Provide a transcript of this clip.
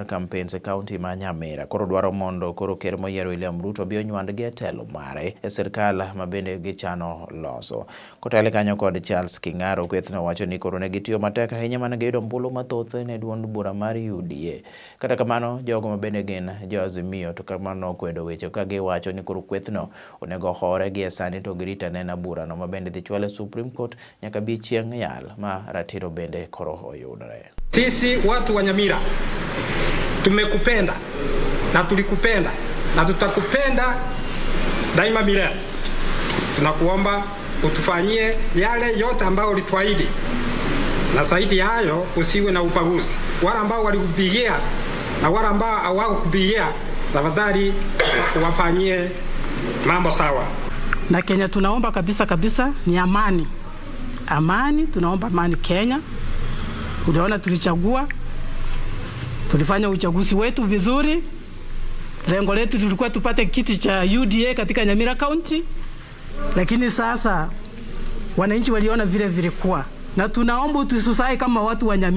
Campaigns e kaunti ma Nyamira koro dwaro mondo koro ker moyier William Ruto obi onywandgi e telo mare e sirkal ma bende gichano loso. Kotele kanyo kod Charles King'aro, kwethno wacho ni koro ne gitiyo matek ahinya mane giyudo ombulu mathoth ne duond bura mar UDA. Kata kamano, jogo ma bende gin jo Azimio to kamano nokwedo weche ka giwacho ni koro kwethno onego hore gi e sani to girit anena burano ma bende dhi chwal e Supreme Court nyaka bi chieng' yal ma ratiro bende koro oyudore. Sisi watu wa Nyamira tumekupenda na tulikupenda na tutakupenda daima milele. Tunakuomba utufanyie yale yote ambayo ulituahidi, na zaidi ya hayo usiwe na ubaguzi. Wale ambao walikupigia na wale ambao hawakukupigia, tafadhali uwafanyie mambo sawa. Na Kenya tunaomba kabisa kabisa ni amani, amani, tunaomba amani Kenya. Uliona tulichagua, tulifanya uchaguzi wetu vizuri. Lengo letu lilikuwa tupate kiti cha UDA katika Nyamira County, lakini sasa wananchi waliona vile vilikuwa, na tunaomba tususai kama watu wa Nyamira.